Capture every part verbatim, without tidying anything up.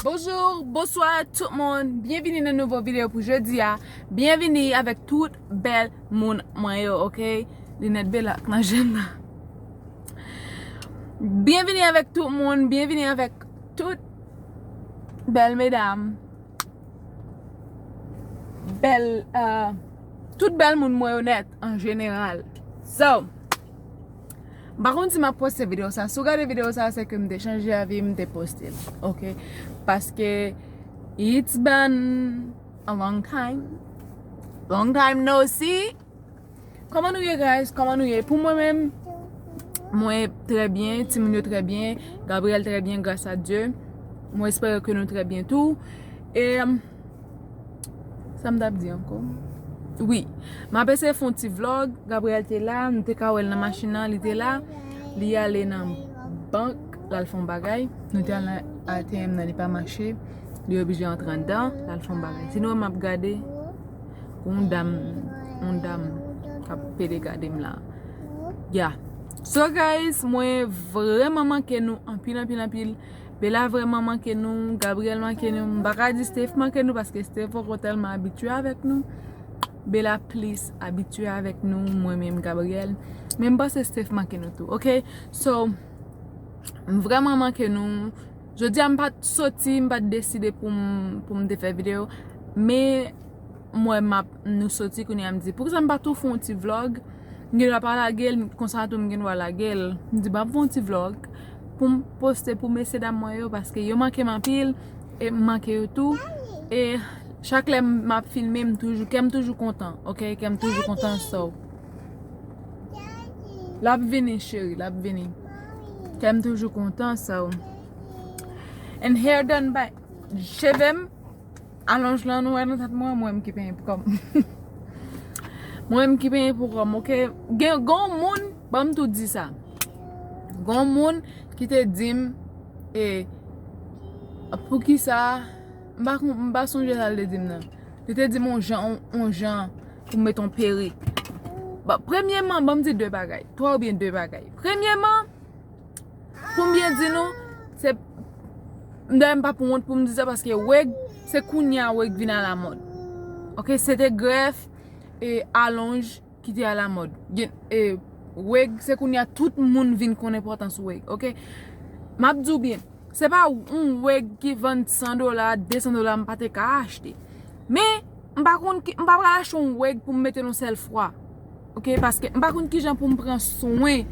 Bonjou, bonswa tout moun. Byenvini nan nouvo videyo pou jodi a. Byenvini avèk tout bèl moun mwen yo, oke? Linèt Bella k nan je m nan. Byenvini avèk tout moun, byenvini avèk tout bèl medam. Bèl, euh, tout bèl moun mwen yo nèt an jeneral. So, m pa konn si m ap poste videyo sa. Si w gade videyo sa, se ke m te chanje avi, m te poste l. Oke? Paske it's been a long time. Long time no see. Kòman nou ye, guys? Kòman nou ye? Pou mwen menm, mwen trè byen, timoun yo trè byen, Gabriel trè byen, gras a Dye. Mwen espere ke nou trè byen tou. E, um, sa m t ap di ankò? Wi, m ap eseye fè yon ti vlog. Gabriel te la, nou te ka wè l nan machin nan, li te la. Li ale nan bank, l al fè yon bagay. Nou te al nan A T M nan, li pa mache. Li oblije antre anndan, l al fè yon bagay. Sinon, m ap gade yon dam, yon dam k ap pede gade m la. Ya. So, guys, mwen vrèman manke nou anpil, anpil, anpil. Bella vrèman manke nou, Gabriel manke nou. M pa ka di Steph manke nou paske Steph poko tèlman abitye avèk nou. Bella plis abitye avèk nou, mwen menm Gabriel. Men m panse Steph manke nou tou, oke? So, m vrèman manke nou. Jodi a m pa t soti, m pa t deside pou m, pou m te fè videyo. Men m wè m ap, nou soti kounye a, m di, poukisa m pa tou fè yon ti vlog? M gen dwa pa lage l, konsa tou m gen dwa lage l. M di, m ap fè yon ti vlog pou m poste pou mesye dam mwen yo, paske yo manke m anpil, e m manke yo tou. E chak lè m ap filme, m toujou, kè m toujou kontan, oke? Kè m toujou kontan, so. L ap vini, cheri, l ap vini. Kè m toujou kontan, so. And hair done by, cheve m, alonj lan nou wè nan tèt mwen, mwen menm ki penyen pou kò m. Mwen menm ki penyen pou kò m, oke? Gen, gen yon moun, ban m tou di sa. Gen yon moun ki te di m, e, poukisa, m pa kon-, m pa sonje sa l te di m nan. Li te di m yon jan, yon, yon jan pou m met yon perik. Bon, premyèman, ban m di de bagay, twa oubyen de bagay. Premyèman, pou m byen di nou, se, dayè m pa pou wont pou m di sa, paske wig, se kounye a wig vin alamòd. Oke, se te grèf e alonj ki te alamòd. Gen, e, wig, se kounye a tout moun vin konn enpòtans wig, oke? M ap di w byen, se pa yon wig ki vann san dola, de san dola, m pa te ka achte. Men, m pa konn ki, m pa pral achte yon wig pou m mete l yon sèl fwa. Oke, paske m pa konn kijan pou m pran swen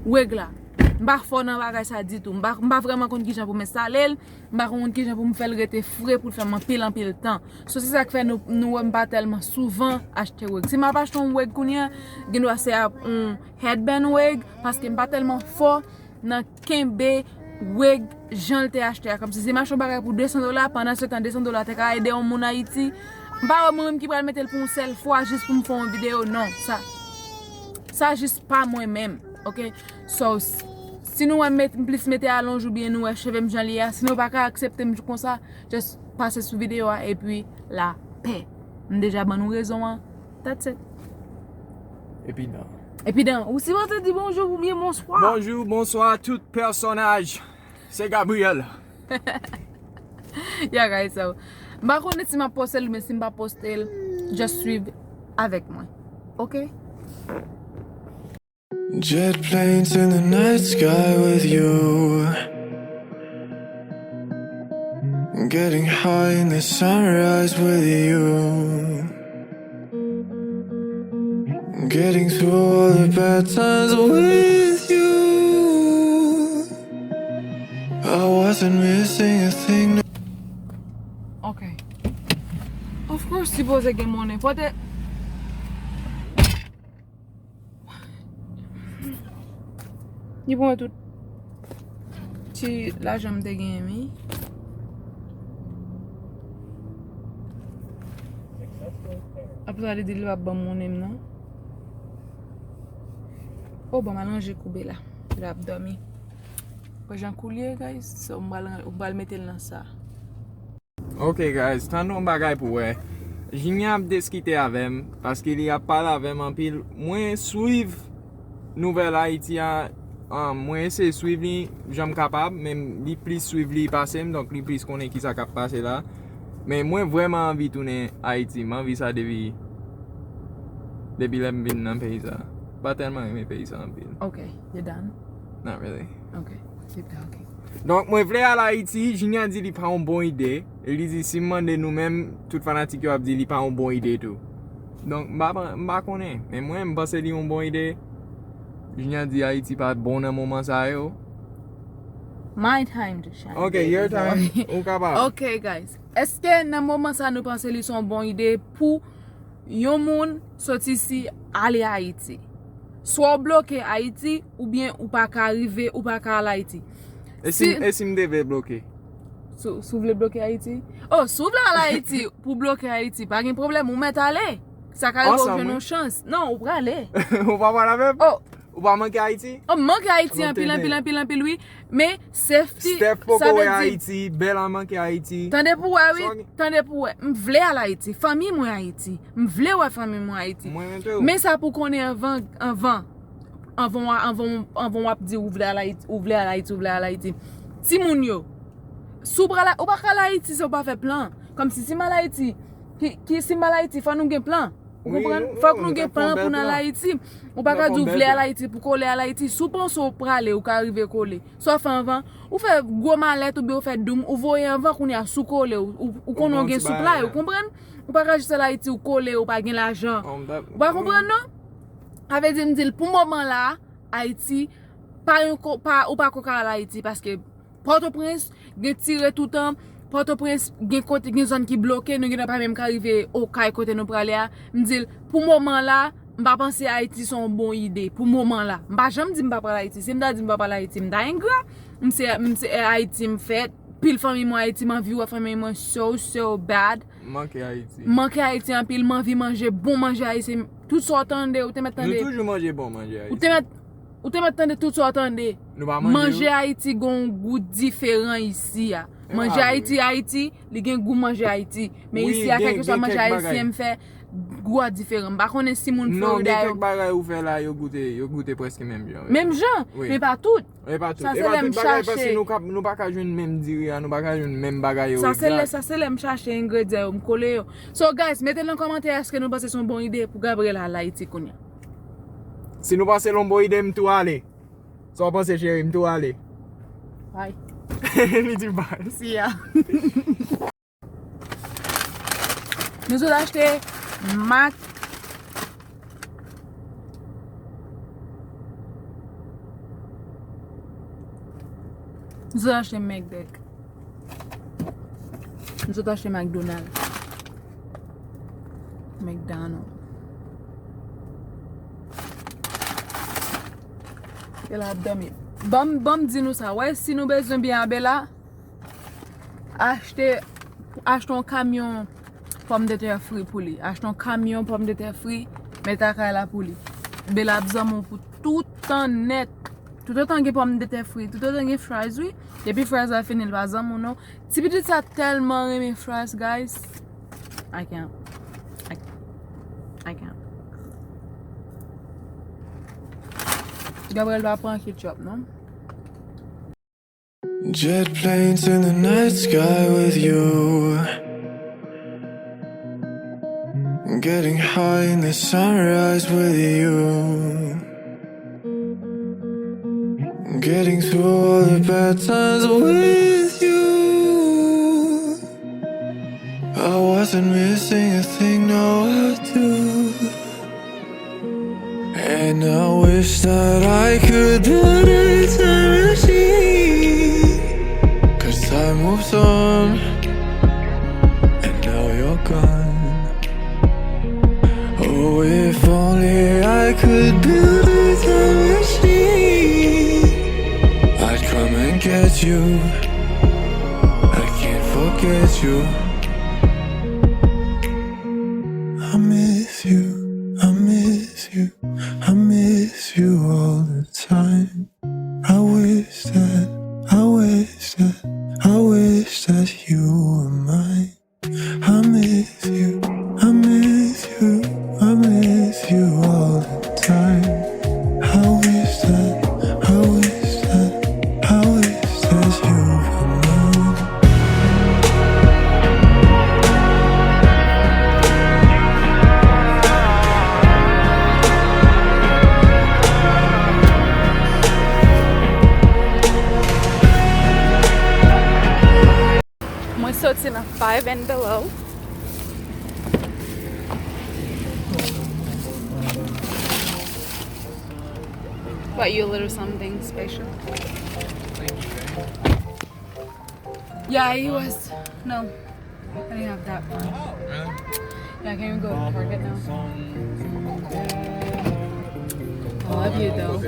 wig la. M pa fò nan bagay sa ditou. M pa, m pa vrèman konn kijan pou m enstale l. M pa konn kijan pou m fè l rete fre pou l fè m anpil, anpil tan. So, se sa k fè nou, nou wè m pa tèlman souvan achte wig. Si m ap achte yon wig kounye a, gendwa se ap yon headband wig, paske m pa tèlman fò nan kenbe wig jan l te achte a. Kòmsi si m achte yon bagay pou de san dola, pandan se tan de san dola te ka ede yon moun Ayiti, m pa wè mwen menm ki pral mete l pou yon sèl fwa jis pou m fè yon videyo. Non, sa, sa jis pa mwen menm, oke? So, s-, si nou wè m met-, m plis mete alonj oubyen nou wè cheve m jan l ye a, si nou pa ka aksepte m konsa, just pase sou videyo a epi lapè. M deja ban nou rezon an. That's it. Epi dan. Epi dan, ou sipoze di bonjou oubyen bonswa. Bonjou, bonswa tout pèsonaj. Se Gabriel. Ya, guys, so, m pa konnen si m ap poste l, men si m pa poste l, just swiv avèk mwen. Oke? Jet planes in the night sky with you. Getting high in the sunrise with you. Getting through all the bad times with you. I wasn't missing a thing. Ok. Of course, sipoze gen monnen. Pote. Li pran tout ti lajan m te genyen, wi. Apre sa, li di li p ap ban m monnen m nan. O, ban m al ranje koube la. Li ap dòmi. Wè jan koulye, guys. So, m pral, m pral mete l nan sa. Ok, guys, tande yon bagay pou wè. Junior ap diskite avè m, paske li ap pale avè m anpil. Mwen swiv nouvèl Ayiti a, Um, mwen eseye swiv li jan m kapab, men li plis swiv li pase m, donk li plis konnen kisa k ap pase la. Men mwen vrèman anvi tounen Ayiti, m anvi sa depi, depi lè m vin nan peyi sa. M pa tèlman renmen peyi sa anpil. Okay, you done? Not really. Okay, keep talking. Donk, mwen vle al Ayiti, Junior di li pa yon bon ide. E li di si m mande nou menm, tout fanatik yo ap di li pa yon bon ide tou. Donk, m pa, m pa konnen. Men mwen, m panse li yon bon ide. Junior di Ayiti pa bon nan moman sa yo. My time to shine. Ok, your time. Ou kapab. Ok, guys. Èske nan moman sa nou panse li se yon bon ide pou yon moun soti isi ale Ayiti? Swa w bloke Ayiti, oubyen ou pa ka rive, ou pa ka al Ayiti. E si, e si m te vle bloke? Si, si w vle bloke Ayiti? Oh, si w vle al Ayiti, pou bloke Ayiti, pa gen pwoblèm, ou mèt ale. Sa ka rive w jwenn yon chans. Non, ou prale. Ou pa pral avè m? Oh, Ou pa manke Ayiti? Oh, m manke Ayiti anpil, anpil, anpil, anpil, wi. Men safety, Steph poko wè Ayiti, Bella manke Ayiti. Tande pou wè, wi. Tande pou wè. M vle al Ayiti. Fanmi mwen Ayiti. M vle wè fanmi mwen Ayiti. Mwen menm tou. Men sa pou konnen anvan, anvan. Anvan, anvan, anvan w ap di ou vle al Ayiti, ou vle al Ayiti, ou vle al Ayiti. Timoun yo, si w pral, ou pa ka al Ayiti si w pa fè plan. Kòmsi si m al Ayiti, ki, ki si m al Ayiti, fò nou gen plan. Ou konprann? Fòk nou gen plan pou n al Ayiti. Ou pa ka di w vle al Ayiti pou kole al Ayiti. Si w panse w prale, ou ka rive kole. Sa w fè anvan, ou fè gwo malèt oubyen ou fè doum, ou voye anvan kounye a si w kole, ou, ou, ou konnen w gen supply, ou konprann? Ou pa ka jis al Ayiti, ou kole, ou pa gen lajan. Ou pa konprann non? Sa vle di m di l pou moman la, Ayiti, pa yon ko, pa, ou pa ko ka al Ayiti paske Pòtoprens gen tire toutan. Pòtoprens gen kote, gen zòn ki bloke, nou gentan pa menm ka rive Okay kote nou prale a. M di l, pou moman la, m pa panse Ayiti se yon bon ide. Pou moman la. M pa janm di m pa pral Ayiti. Si m ta di m pa pral Ayiti, m ta engra. M se, m se Ayiti m fèt. Pil fanmi mwen Ayiti, m anvi wè fanmi mwen so, so bad. M manke Ayiti. M manke Ayiti anpil, m anvi manje bon manje ayisyen. Tout sa w tande, ou te mèt tande. Nou toujou manje bon manje ayisyen. Ou te mèt, ou te mèt tande tout sa w tande. Nou pa manje. Manje Ayiti gon gou diferan isi a. Manje Ayiti, Ayiti, li gen gou manje Ayiti. Men isi a, kèlkeswa manje ayisyen m fè, gou a diferan. M pa konnen si moun Florida yo. Non, gen kèk bagay ou fè la, yo goute, yo goute prèske menm jan. Menm jan, men pa tout. E pa tout. E pa tout bagay, paske nou ka, nou pa ka jwenn menm diri a, nou pa ka jwenn menm bagay yo egzak. Sa se lè, sa se lè m chache engredyan yo, m kole yo. So guys, mete nan kòmantè èske nou panse se yon bon ide pou Gabriel al Ayiti kounye a. Si nou panse l yon bon ide, m tou ale. Sa w panse, cheri, m tou ale? Bye. Li di bye. See ya. Nou sot achte mak. Nou sot achte McDack. Nou sot achte McDonald. McDonald. Bella ap dòmi. Ban m, ban m di nou sa. Wè, si nou bezwen byen a Bella, achte, achte yon kamyon pòmdetè fri pou li. Achte yon kamyon pòmdetè fri, mete lakay la pou li. Bella ap zanmi w pou toutan nèt. Toutotan gen pòmdetè fri, toutotan gen fries, wi. Depi fries la fini, l pa zanmi w non. Ti pitit sa tèlman renmen fries, guys. I can't. I, I can't. Gabriel pa pran ketchup, non. Jet planes in the night sky with you. Getting high in the sunrise with you. Getting through all the bad times with you. I wasn't missing a thing, no, I do. And I wish that I could build a time machine. 'Cause time moves on, and now you're gone. Oh, if only I could build a time machine. I'd come and get you. I can't forget you. I miss you, I miss you, I miss you all the time. I wish that, I wish that, I wish that you were mine. I miss you, I miss you, I miss you all the time. I wish that, I wish Mwen soti nan Five and Below. Bought you a little something special. Yeah, it was. No, I didn't have that one. Really? Yeah, can we go to Target now? I love you though.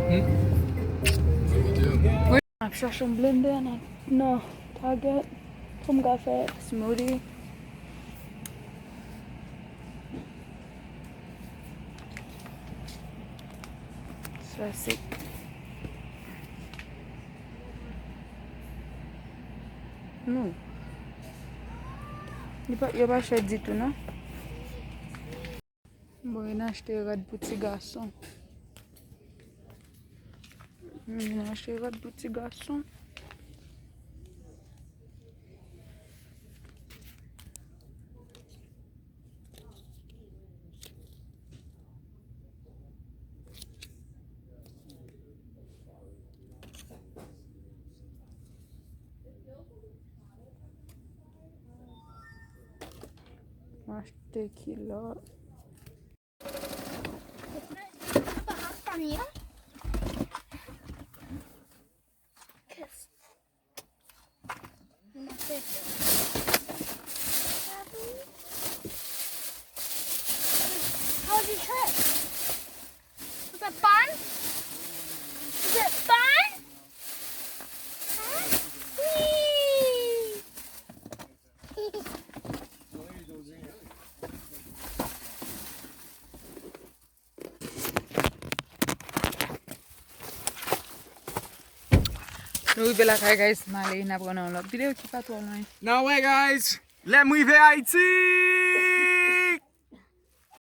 Hmm? What do you do? Ap chache yon blendè nan, nan Target pou m ka fè smoothie. Sa se. Non. Li pa, yo pa chè ditou, non. Bon, vin achte rad pou ti gason. Vin achte rad pou ti gason. Mwen achte kilòt. How was your trip? Was it fun? Was it fun? Huh? Wee! Nou rive lakay, guys. M ale, n ap wè nan yon lòt videyo ki pa twò lwen. Nan wè, guys, lè m rive Ayiti.